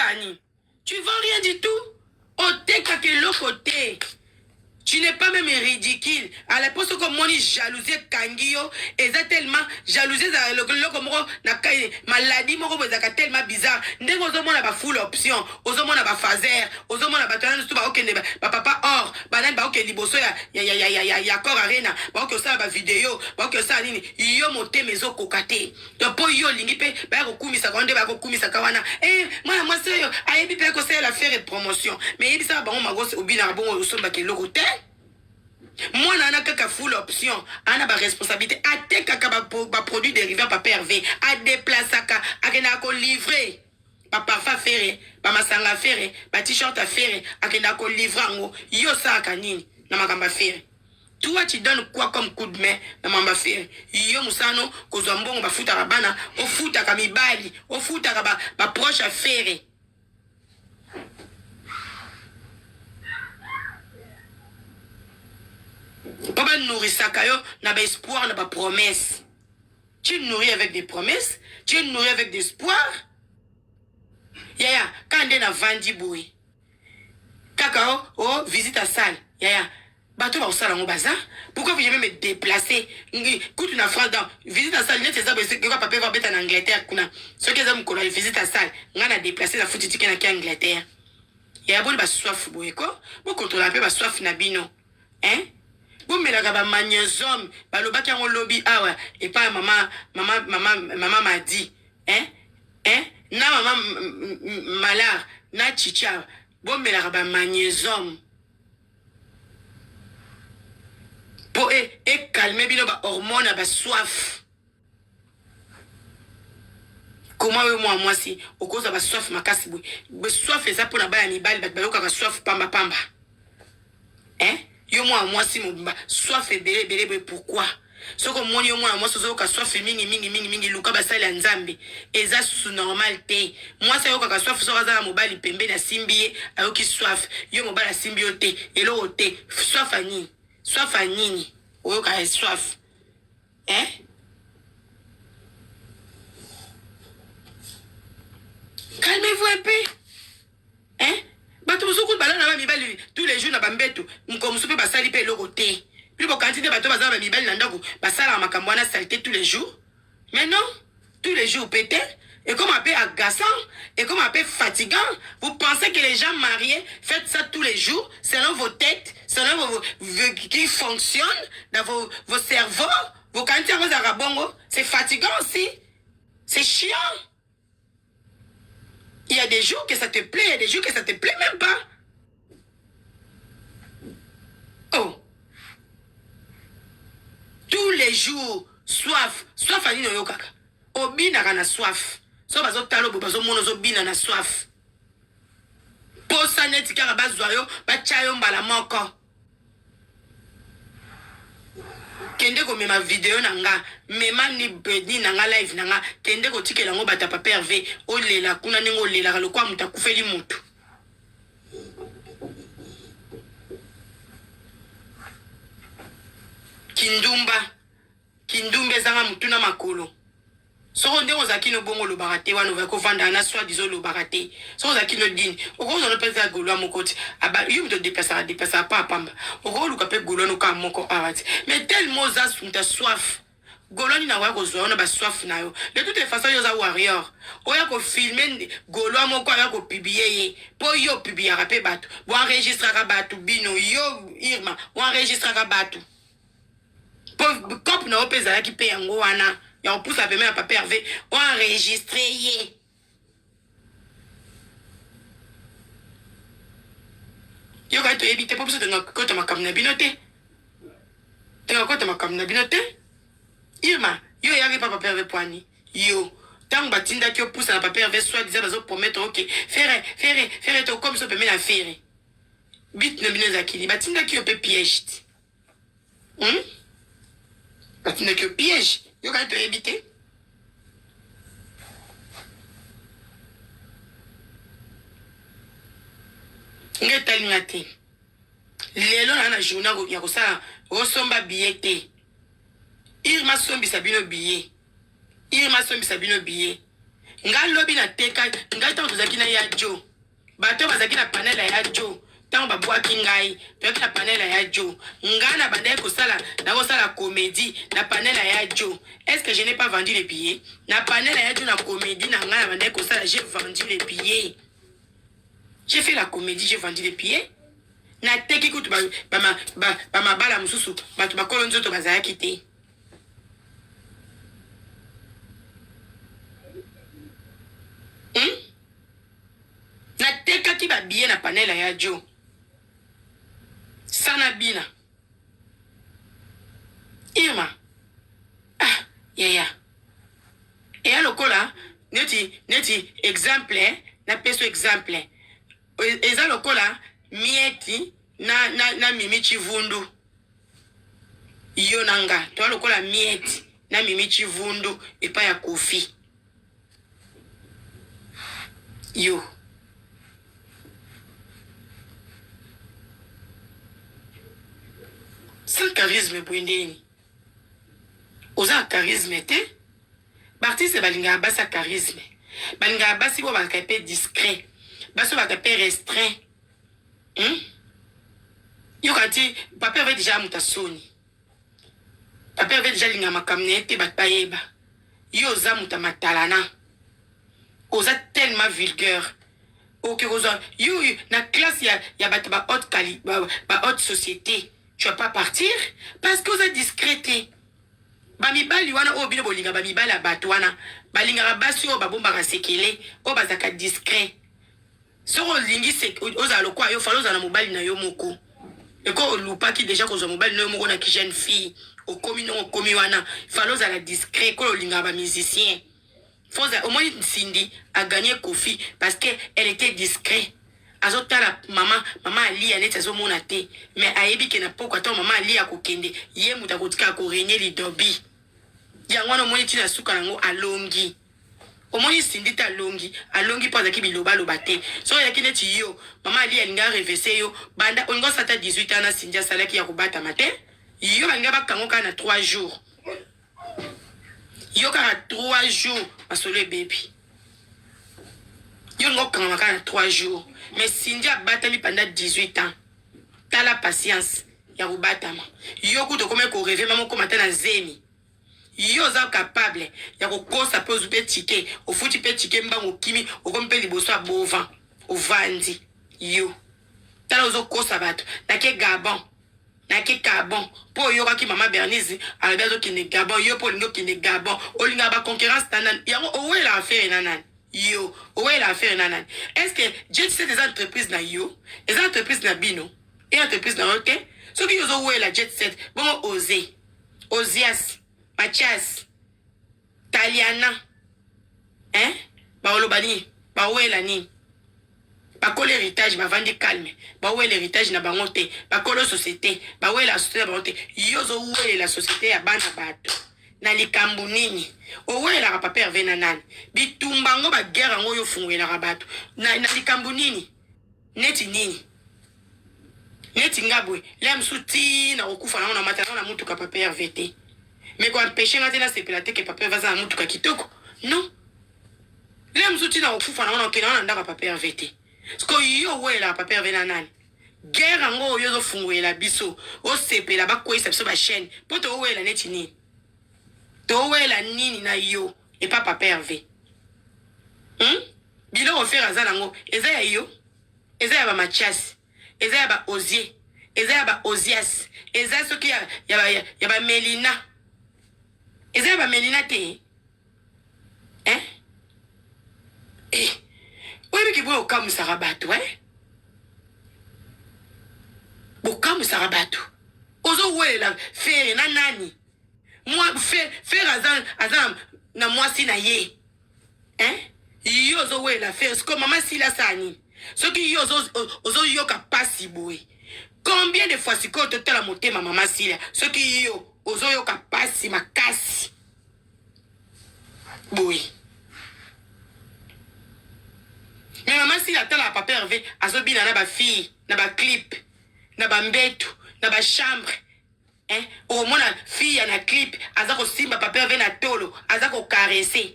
Otekaka nini? Tu vends rien du tout. Otekaka eloko te. Tu n'es pas même ridicule. À la poste comme moni jalousie ekangi yo, eza tellement jalousie eza eloko moko na kai maladie moko boye ezalaka tellement bizarre. Ndenge ozomona ba full option, ozomona ba phaser, ozomona bato wana nyonso baokende ba, ba papa or, banani baokende liboso ya ya ya ya ya ya, ya Accor Arena, baoke osala ba video, baoke osala nini, yo motema ezokoka te. Donc po yo olingi pe baya kokumisaka yo nde baya kokumisaka wana eh, mwana mwasi oyo ayebi pe kosalela fere promotion mais yebisaka bango magos obinaka bongo osombaka eloko te mwana wana kaka full option ana ba responsabilité atekaka ba produit dérivé papa Hervé adeplasaka akendaka kolivre ba parfum fere ba masanga fere ba t-shirt ya fere akendaka kolivre yango yo osalaka nini na makambo ya fere Toi tu donnes quoi comme coup de main na mamba ferre yo musala no kozwa mbongo bafutaka bana ofutaka mibali ofutaka ba, ba proche ya ferre mpo banourrisaka yo na ba espoir na ba promesse tu nourris avec des promesses tu nourris avec des espoirs yaya ka nde navandi boye kaka o oh, oh, visite à salle yaya bato bakosala yango baza pourquoi vous jamais me déplacer kutu na france donc visite à salle neti eza boye papa eva abeta na angleterre kuna soki eza mokolo ya visite à salle ngai na déplacer na futi tike naki angleterre yaya boni baswafu boye ko bokontrola mpe baswafu na bino hein bomelaka ba magnésium balobaki yango lobi awa epai ya mama mama mama mama madi hein hein na mama malar na chicha bomelaka ba magnésium po e ekalme bino ba hormone ya ba soif koma oyo mwa mwasi okozwa ba soif makasi boye soif eza mpona bana mibali bato bayokaka soif pamba pamba hein yo mwana mwasi mobimba soif ebele ebele boye pourquoi soki omoni yo mwana mwasi ozoyoka soif mingi mingi mingi mingi luka basali ya nzambe eza susu normal te mwasi ayokaka soif soki aza na mobali pembeni asimbi ye ayoki soif yo mobali asimbi yo te eloko te soif ya nini soif ya nini oyokaka soif hein calmez-vous un peu Hein? Bato mosusu kutu balala na ba mibali tous les jours na ba mbeto, mokolo mosusu mpe basali mpe eloko te. Bino bokanisi nde bato baza na ba mibali na ndako basalaka makambo wana salite tous les jours? Mais non, tous les jours mpe te. Ekoma mpe agaçant, ekoma mpe fatigant. Vous pensez que les gens mariés faites ça tous les jours selon vos têtes, selon vos, vos qui fonctionnent dans vos, vos cerveaux? Bokanisi yango ezalaka bongo? C'est fatigant aussi. C'est chiant. Il y a des jours que ça te plaît, il y a des jours que ça te plaît même pas. Oh. Tous les jours, soif, soif anini oyokaka. Obinaka na soif. So bazotala boye bazomona ozobina na soif. Posa neti kaka bazwa yo, batya yo mbala moko. Kende komema video na nga mema ni ni na nga live na nga kende kotikela yango bato ya papa Herve olela kuna ndenge olelaka lokola moto akufeli moto. Kindumba Kindumba ezanga mutu na makolo. Soko ndenge ozalaki no bongo olobaka te wana ozalaki kovanda na soit disant olobaka te. Soko ozalaki no dini okozwa no mpenza golois moko ti aba yo moto odeplasaka deplasaka pa pamba okoluka mpe golois no kaka moko awa ti mais tellement oza moto ya soif golois nini akoya kozwa yo na ba soif na yo de toute façon yo oza warrior oya kofilme golois moko aya kopublie ye mpo yo opubliaka mpe bato boenregistraka bato bino yo Irma oenregistraka bato Po cop na yo pe ezalaki pe yango wana ya kopusa pembeni ya papa Herve o enregistre ye. Yo kaka toyebi te po biso tolinga kokota makambo na bino te. Tolinga kokota makambo na bino te. Irma, yo oyaki pa papa Herve poani? Yo tango batindaki yo pusa na papa Herve soit disant bazo promettre ok Ferre, Ferre, Ferre tokomisa yo pembeni ya Ferre. But na bino ezalaki nini? Batindaki yo pe piège ti. Hum? Batindaki yo piège. Yo kaka toyebi te. Ngai etali nga te. Lelo na na journée ya kosala osomba billet te. Irma sombisa bino billet. Irma sombisa bino billet. Nga lobi na teka ngai ntango tozalaki na ya jo bato oyo bazalaki na panel ya jo ntango babwaki ngai toyaki na panel ya jo ngai na bandaki kosala nakosala comédie na panel ya jo est ce que je n'ai pas vendu les billets na panel ya jo na comédie na ngai na bandaki kosala j'ai vendu les billets j'ai fait la comédie j'ai vendu les billets nateki kutu bamabala ba, ba, ba mosusu bato bakolo nzoto bazalaki te Hmm? Natekaki ba billets na panel ya Joe. Sana bina. Irma. Ah, yaya. Eya lokola neti neti exemple eh, napeso exemple. Eza lokola mieti na na, na Mimi Chivundu. Yo na nga toa lokola mieti na Mimi Chivundu epai ya Kofi. Yo. Sans charisme boye ndeni. Oza na charisme te. Ba artiste balingaka basi ya charisme. Balingaka basi oyo bazalaka pe discret. Basi oyo bazalaka pe restreint. Hmm? Yoka ti papa avait déjà moto soni. Papa avait déjà linga makambo na ye te bato bayeba. Yo oza moto ya matalana. Oza tellement vulgaire. Oke kozwa yo na classe ya, ya bato ba haute quali, ba, ba haute société. Tu vas pas partir parce que oza discret te. Ba mibali wana oyo bino bolinga ba mibali ya bato wana balingaka basi oyo babombaka sekele oyo bazalaka discret. Soki olingi ozala lokola yo fallait ozala na mobali na yo moko. Eko olupaki dejà kozwa mobali na yo moko na ki jeune fille okomi ndenge okomi wana fallait ozala discret kola olingaka ba musiciens. Faut ozala omoni Cindy a gagner Koffi parce que elle était discret. Azotala mama mama Aliya neti azomona te mais ayebi ke na pokwa ntango mama Aliya akokende ye moto akotikala ko regner lidobi. Yango wana omoni ti na suka nango alongi. Omoni Cindy te alongi alongi po azalaki biloba loba te soki azalaki neti yo maman Ali alingi a revese yo banda olingi osala ata 18 ans na Cindy asalaki ya kobatama te yo balingi bakango kaka na 3 jours yo kaka 3 jours masolo ebebi yo olingi okangama kaka na 3 jours mais Cindy abatami pendant 18 ans tala patience ya kobatama yo kutu okomaki koreve mama okoma ata na zemi Yo oza capable ya kokosa pe ozwi pe ticket ofuti pe ticket mbangu okimi okomi pe liboso ya bovan ovandi yo tala ozo kosa bato nake gabon nake gabon po oyokaki mama Bernice alobi azokende gabon yo pe olingi okende gabon olingaka ba concurrence na nani yango owelaka affaire na nani yo owelaka affaire na nani est ce que jet set eza entreprise na yo eza entreprise na bino e entreprise na yo te soki yo ozowela jet set bongo ose Ozias, Mathias, Taliana, hein? Baoloba nini? Bawela nini? Bakolo heritage bavandi calme, bawela heritage na bango te, bakolo société, bawela société na bango te. Yo ozowelela société ya bana bato na likambo nini? Owelelaka papa Hervé na nani? Bitumba yango ba guerre yango oyo ofungwelaka bato na, na likambo nini? Neti nini? Neti nga boye lea mosusu ti na kokufa nango na mata nango na mutuka papa Herve te mais ko empeche nga te nasepela te ke papa Herve aza na mutuka kitoko non lea mosusu ti na kokufa nango na okende nango na ndako ya papa Herve te siko yo owelelaka papa Herve na nani guerre yango oyo ozofungolela biso osepela bakweyisa biso ba chaîne mpo towelela neti nini towelela nini na yo epa papa Herve hmm? Biloko ferre aza nango eza ya yo? Eza ya ba mathias? Eza ya ba ozie? Eza ya ba ozias? Eza soki ya, ya, ya, ya ba melina? Eza ya ba melina te eh? Eh, oyebi ke boye okamwisaka bato eh? Bokamwisaka bato ozowelela fere na nani? Mwa fere aza, aza na mwasi na ye Hein? Yo ozo wela ferre sikoyo mama sila asala nini? Soki yo ozo ozo yoka pasi boye. Combien de fois sikoyo totala motema mama sila soki yo ozo yoka pasi makasi boye. Mais mama sila atalaka papa Hervé azobina na ba fille na ba clip na ba mbetu na ba chambre Eh, okomona fille ya na clip aza kosimba papa Herve na tolo, aza ko caresser.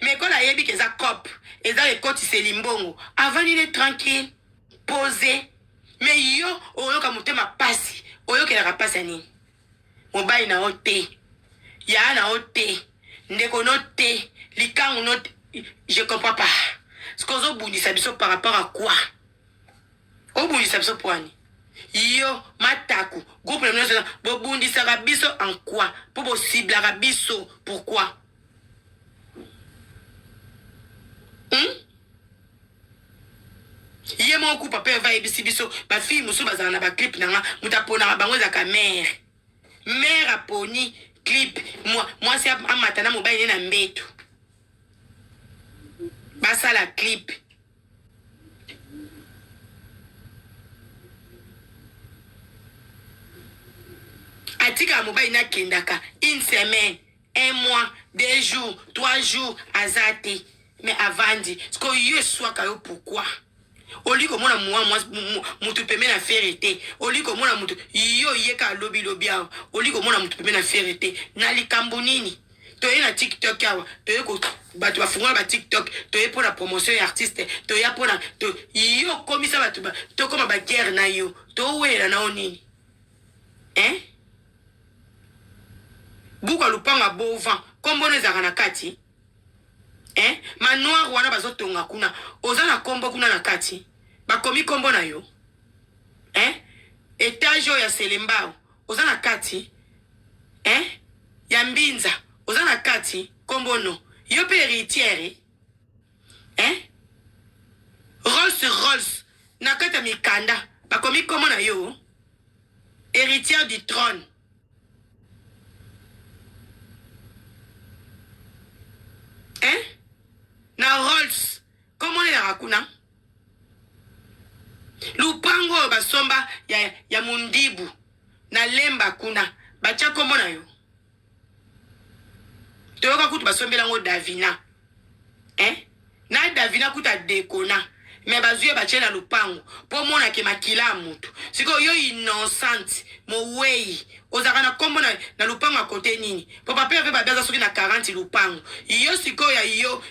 Mais kola ayebi ke eza cop, eza ekotiseli mbongo, avandi ne tranquille, posé. Mais yo oyoka motema pasi, oyokelaka pasi ya nini? Mobali na yo te, yaya na yo te, ndeko no te, likangu no te, je comprends pas. Ce que ozobundisa biso par rapport à quoi? Obundisa biso poani? Yo mataku groupe na bino nyonso bobundisaka biso en quoi? Po bosiblaka biso pourquoi? Hmm? Ye moko kupa pe eva yebisi biso ba fille mosusu bazala na ba clip na nga moto aponaka bango ezalaka mère. Mère aponi clip mwasi amata na mobali ne na mbeto basala clip. Atikaka mobali nakendaka une semaine, un mois, 2 jours, 3 jours aza te, mais avandi. Sikoyo yo eswaka yo pourquoi? Olingi komona mwa mutu pembe na Ferre te, olingi komona mutu yo yeka alobi lobi awa, olingi komona mutu pembe na Ferre te na likambo nini? Toye na TikTok awa, toye ko bato bafungola ba TikTok, toye mpo na promotion ya artiste, toya mpo na to, yo okomisa bato tokoma baguerre na yo, towelela na yo nini, hein? Buku ya lupango ya bovan kombo no ezalaka na kati, hein? Manoir wana bazotonga kuna, oza na kombo kuna na kati, bakomi kombo na yo, hein? Etage oyo ya Selembao oza na kati, hein? Ya Mbinza oza na kati, kombo no yo mpe héritière, hein? Rolls Rolls na kati ya mikanda bakomi kombo na yo, héritière du trône, hein? Na Rolls kombo nelaka kuna. Lupango oyo basomba ya Mundibu na Lemba kuna batia kombo na yo, toyoka kutu basombela yango Davina, hein? Na Davina kutu adekona, me bazwi ye batie na lupango mpo omonake makila ya mutu. Sikoyo yo innocente mowei ozalaka na kombo na lupango ya kote nini? Po papa Herve babe aza soki na 40 lupango, yo sikoyo ya yo,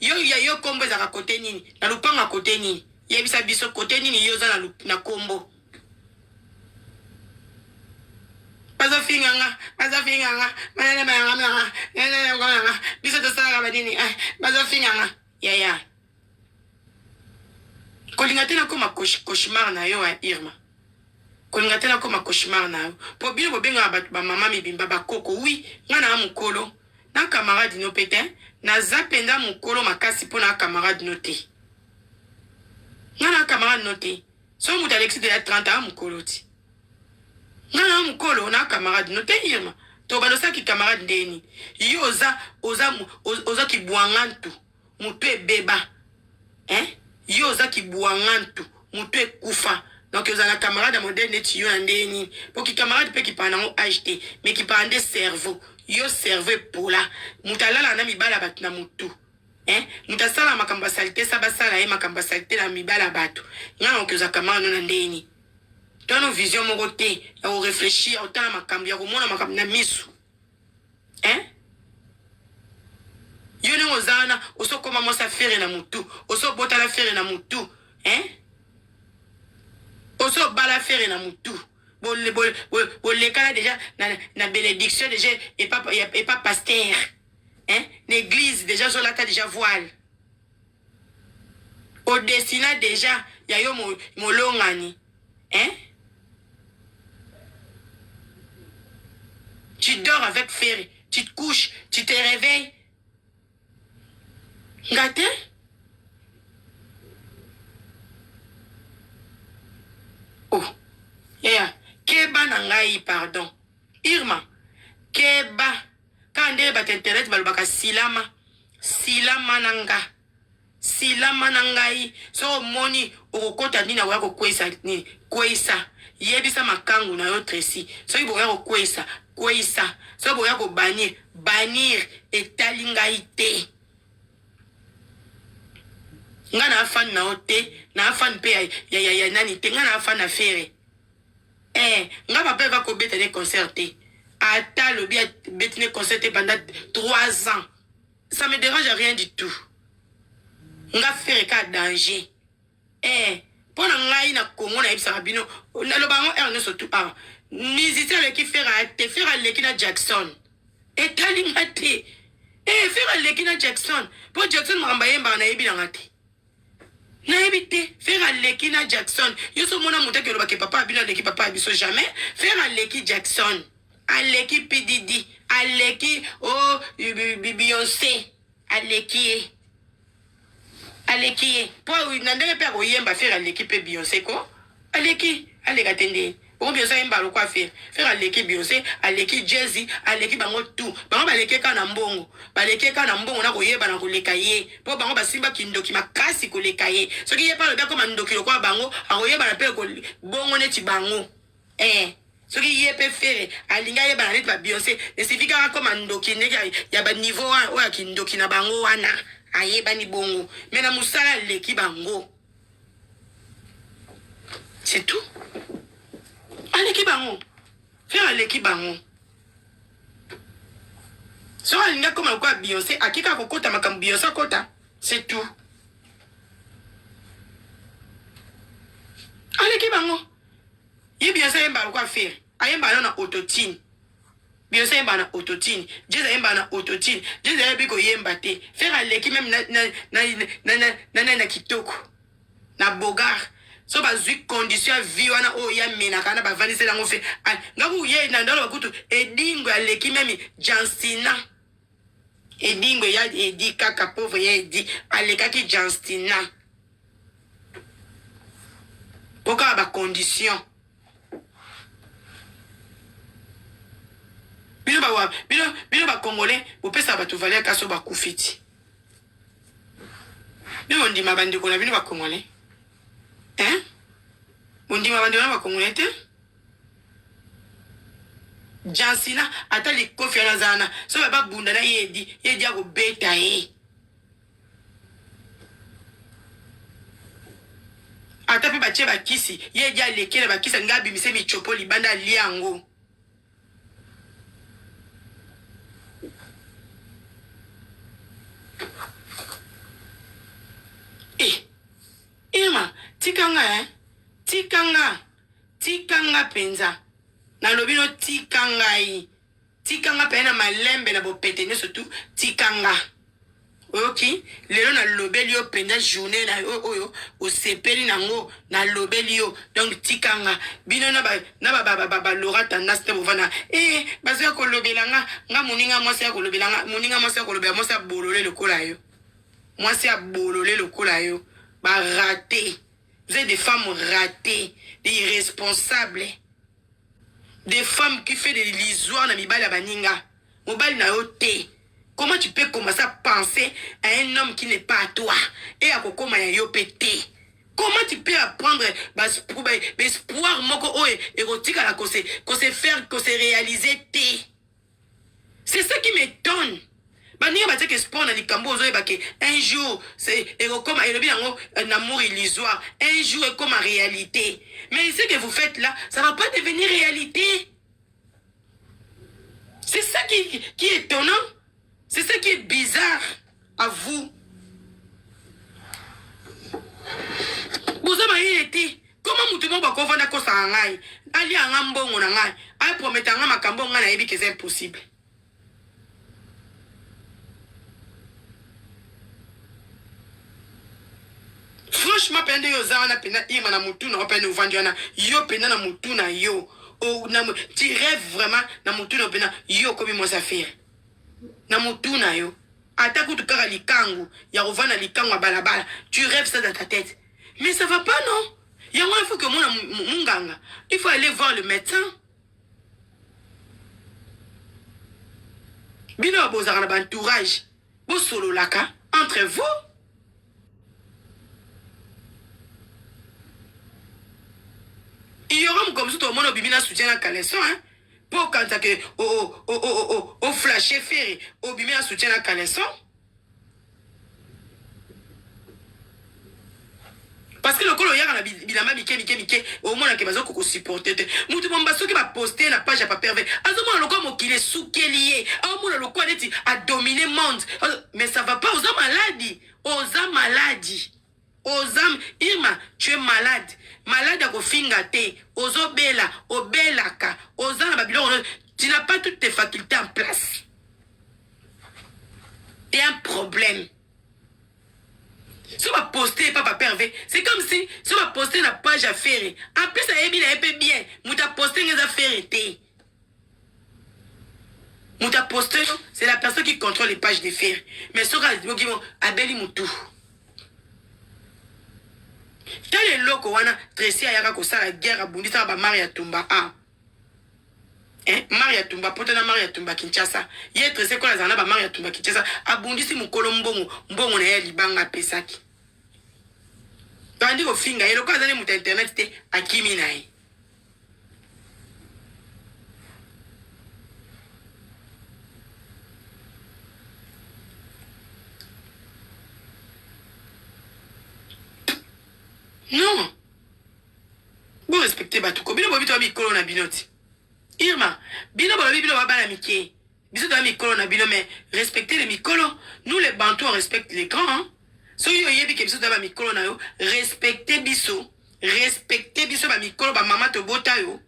yo ya yo kombo ezalaka kote nini? Na lupango ya kote nini? Yebisa biso kote nini yo oza na kombo. Bazofinga nga, bazofinga nga, biso tosalaka banini, bazofinga nga yaya. Kolinga te nakoma cauchemar na yo, Irma. Kolinga te nakoma cauchemar na yo, po bino bobengaka bato bamama mibimba bakoko. Wi, nga na mokolo na camarade no pe te, naza mpenza mokolo makasi mpo na camarade no te. Nga na camarade no te. So moto alekisi deja 30 a mokolo ti, nga na mokolo na camarade no te. Irma, to balosalaki camarade ndeni? Yo oza kibwangantu, motu ebeba, hein? Yo oza kibwangantu, motu ekufa. Donc oza na camarade ya modèle neti yo na ndenge nini? Po kicamarade mpe kipaa nango age te, mais kipaa nde cerveau. Yo cerveau epola, moto alalaka na mibala bato na motu, hein? Moto asala makambo ya saleté, sa basala ye makambo ya saleté na mibala ya bato. Ngai nakoki ozwa camarade no na ndenge nini? Tono vision moko te ya korefléchir, ya kotala makambo, ya komona makambo na misu, hein? Yo ndenge oza wana, osokoma mwasi afere na motu, osobotala Ferre na motu, hein? Osobala Ferre na motu, bolekana déjà na bénédiction déjà epa pasteur, hein? Na église déjà ozolata déjà voile, odesina déjà ya yo molongani, hein? Tu dors avec Ferre, tu te couches, tu te réveilles. Nga te. Oh, yeah. Keba na ngai, pardon. Irma, keba. Kaka ndenge bato internet balobaka silama. Silama na nga. Silama na ngai. So omoni okokota nini, akoya kokweyisa nini? Kweyisa. Yebisa makangu na yo Tracy. Soki bokoya kokweyisa, kweyisa. Soki bokoya kobannir, bannir. Etali ngai te. Nga na fan na yo te, na fan mpe ya nani te, nga na fan na Ferre. Nga papa eva kobeta ne concert te. Ata alobi abeti ne concert te pendant 3 ans. Ça me dérange rien du tout. Nga Ferre ka danger. Eh, mpo na ngai na Congo nayebisaka bino, naloba yango heure nyonso tu awa. Musicien aleki Ferre te, Ferre aleki na Jackson. Etali nga te. Eh, Ferre aleki na Jackson. Mpo Jackson makambo ayembaka nayebi na nga te. Nayebi te. Ferre aleki na Jackson. Yo so omona moto akoloba ke papa ya bino aleki papa ya biso jamais. Ferre aleki Jackson. Aleki P Diddy, aleki oh Beyonce, aleki ye. Aleki ye. Po na ndenge pe akoyemba Ferre aleki pe Beyonce ko. Aleki, aleka te nde. Bongo Beyonce ayemba lokwa Ferre. Ferre aleki Beyonce, aleki Jay-Z, aleki bango tout. Bango baleki kaka na mbongo. Baleki kaka na mbongo na koyeba na koleka ye. Po bango basimba kindoki makasi koleka ye. Soki ye pe alobi akoma ndoki lokola bango, akoyebana pe bongo neti bango. Eh soki ye pe Ferre alingi ayebana neti ba Beyonce, il suffit kaka akoma ndoki ndenge ya ba niveau wana oyo ya kindoki na bango wana ayebani bongo. Mais na musala aleki bango. C'est tout. Aleki bango. Ferre aleki bango. Soki alingi akoma lokola Beyonce, akeka kokota makambo Beyonce akota. C'est tout. Aleki bango. Ye Beyonce ayemba lokola Ferre. Ayemba na autotune. Beyonce ayemba na autotune. Jay-Z ayemba na autotune. Jay-Z ayebi koyemba te. Ferre aleki même na na na na na na na, na kitoko. Na bogar. So bazwi condition ya vie wana oyo ya menaka na bavandisela yango fe. Ngaku ye na ndalo bakutu edingo aleki même Jansina. Edingo ya edi kaka pauvre ya edi alekaki Janstina. Po kaka ba condition. Bino ba bino bino ba congolais bopesa bato valeur kaso bakufi ti. Bino bondima bandeko na bino ba congolais. Hein? Bondima bandeko na ba congolais te? Jansina ata likofi wana aza wana soki ba bunda na ye edi ye edi akobeta ye. Ata pe batie bakisi ye edi aleki na bakisi alingi abimise michopo libanda alia yango. Eh, Irma, tika nga eh. Tika nga. Tika nga penza. Nalobi no tika ngai. Tika nga penza na malembe na bopete nionso tout tika nga. Oyoki? Lelo na lobeli yo penza journee na yo oyo osepeli na ngo na lobeli yo donc tika nga. Bino na ba na ba ba ba, ba Laura tendance te bovanda eh bazoya kolobela nga nga moninga mwasi ya kolobela nga moninga mwasi ya kolobela mwasi ya bolole lokola yo. Mwasi ya bolole lokola yo. Ba rate. Vous êtes des femmes ratées, des irresponsables. Des femmes qui fait des lisoires na mibali ya baninga. Mobali na yo te. Comment tu peux commencer à penser à un homme qui n'est pas à toi et à kokoma ya yo pe te? Comment tu peux apprendre ba espoir moko oyo ekotikala ko se ko se faire ko se réaliser te? C'est ça qui m'étonne. Baninga batiaka espoir na likambo ozoyeba ke un jour c'est ekokoma elobi yango un amour illusoire un jour ekoma réalité mais ce que vous faites là ça va pas devenir réalité. C'est ça qui est étonnant, c'est ça qui est bizarre à vous. Boza mayele te. Comment mutu moko akovanda kosaka ngai alia nga mbongo na ngai aprometa nga makambo ngai nayebi ke eza impossible. Franchement pena ndenge oza wana pena ima na mutu na yo pena ovandi wana yo pena na mutu na yo o, na, tu rêves vraiment na mutu na yo pena yo okomi mwasi ya Ferre na mutu na yo ata kutu kaka likangu ya kovanda likangu ya balabala tu rêves ça dans ta tête mais ça va pas non yango il faut que omona munganga il faut aller voir le médecin. Bino bozalaka na ba entourage bosololaka entre vous. Il y aura mokolo mosusu tokomona obimi na soutien na caleçon hein po okanisa ke o flashe Ferre obimi na soutien na caleçon. Parce que lokola oyaka na bilamba mike mike mike, omona ke bazo ko supporter te. Mutu momba soki ba poster na page ya Papa Hervé, azomona lokola mokili esukeli ye, aomona lokola neti a dominer monde. Mais ça va pas, oza maladi, oza maladi. Oza Irma, tu es malade. Malade ya kofinga te, ozobela, obelaka, oza na ba biloko, tu n'as pas toutes tes facultés en place. Il y a un problème. So ba poster pa Papa Hervé, c'est comme si so ba poster na page ya Ferre. En plus ayebi na ye pe bien, moto a poster ngeza Ferre te. Moto a poster c'est la personne qui contrôle les pages de Ferre. Mais soki ayoki abeli mutu. Tala eloko wana Tracy ayaka kosala guerre abundisaka ba Maria Tumba a. Eh, Maria Tumba poto na Maria Tumba Kinshasa. Ye Tracy kola azala na ba Maria Tumba Kinshasa abundisi mukolo mbongo mbongo na ye libanga apesaki. Bandi kofinga ye lokola aza ne moto ya internet te akimi na ye. Non. Bo respecter bato ko bino boyebi toya mikolo na bino ti. Irma, bino bolobi bino ba bana mike. Biso toya mikolo na bino mais respecter les mikolo. Nous les bantous on respecte les grands. Hein? Soki oyebi ke biso toya ba mikolo na yo, respecter biso. Respecter biso ba mikolo ba mama tobota yo.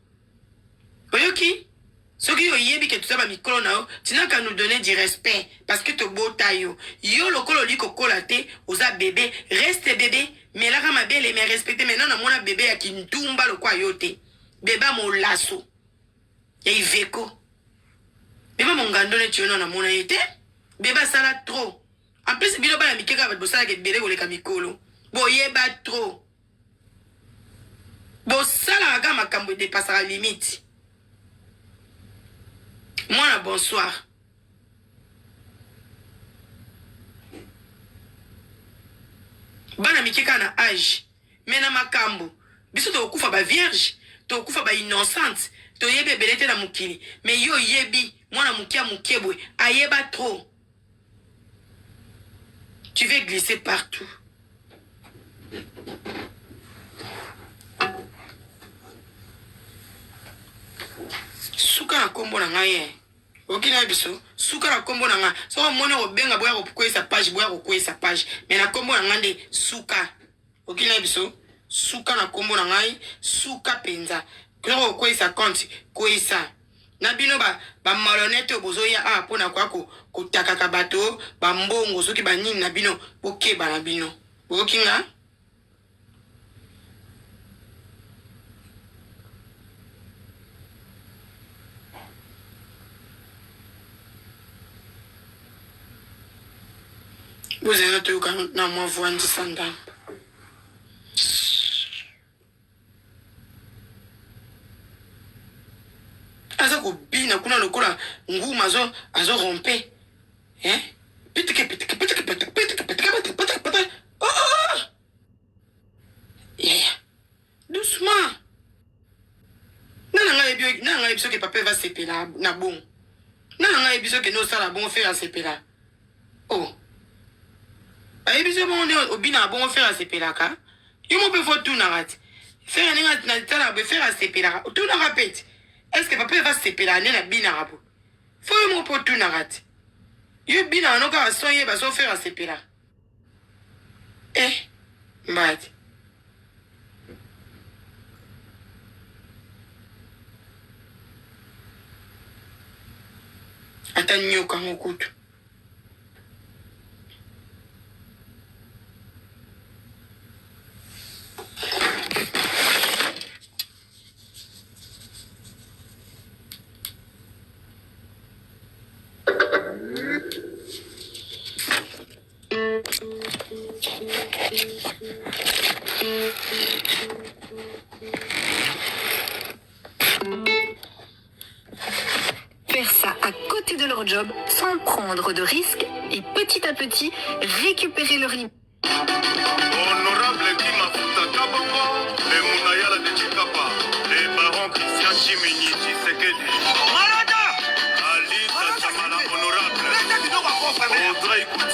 Oyoki? Soki oyebi ke toza ba mikolo na yo, tu n'as qu'à nous donner du respect parce que tobota yo. Yo lokola olingi kokola te, oza bebe, reste bebe, melaka mabele mais respecte. Maintenant namona bebe ya kindumba lokola yo te. Bebe ya molaso ya Iveco. Bebe mongando neti yo nanu namona ye te. Bebe asala trop. En plus bino bana mike kaka bato bosalaka ebele koleka mikolo. Boyeba trop. Bosalaka kaka makambo edepasaka limite. Mwana bonsoir. Bana mike kaka na age mais na makambo biso tokokufa ba vierge tokokufa ba innocente toyebi ebele te na mokili mais yo oyebi mwana moke ya moke boye ayeba trop. Tu veux glisser partout. Suka na kombo na ngai eh. Oki na biso suka na kombo na ngai. Soki omoni obenga boya kokweyisa page boya kokweyisa page. Mais na kombo na ngai nde suka. Oki na biso suka na kombo na ngai suka penza. Soki okweyisa compte kweyisa. Na bino ba ba malhonnete oyo bozoya awa pona koya ko kotakaka bato ba mbongo soki ba nini na bino bokeba na bino boyoki nga? Bozela toyoka na mwa voix ndambo. Aza kobina kuna lokola nguma azo azo rompe eh pitike pitike pitike pitike pitike pitike pitike pitike pitike oh, oh, oh. Yaya doucement nana ngai yebi nana ngai yebi soki papa eva sepela na bongo nana ngai yebi soki nosala bongo fere asepela Oh. Bayebi so bongo nde obinaka bongo fere asepelaka. Yo mo pe fo tunaka ti. Fere ndenge na tala boye fere asepelaka. Otunaka pe ti. Est-ce que papa eva sepelaka nde na binaka bo. Fo yo mo po tunaka ti. Yo binaka no kaka son yeba so fere asepelaka. Eh, mbadi. Ata nyoka ngo kutu. Faire ça à côté de leur job sans prendre de risques et petit à petit récupérer leur liberté. Honorable Kimafuta Kabongo, le Munayala de Chikapa, le baron Christian Chimini Tshisekedi. Alisa Chamala honorable, Audrey Kuti.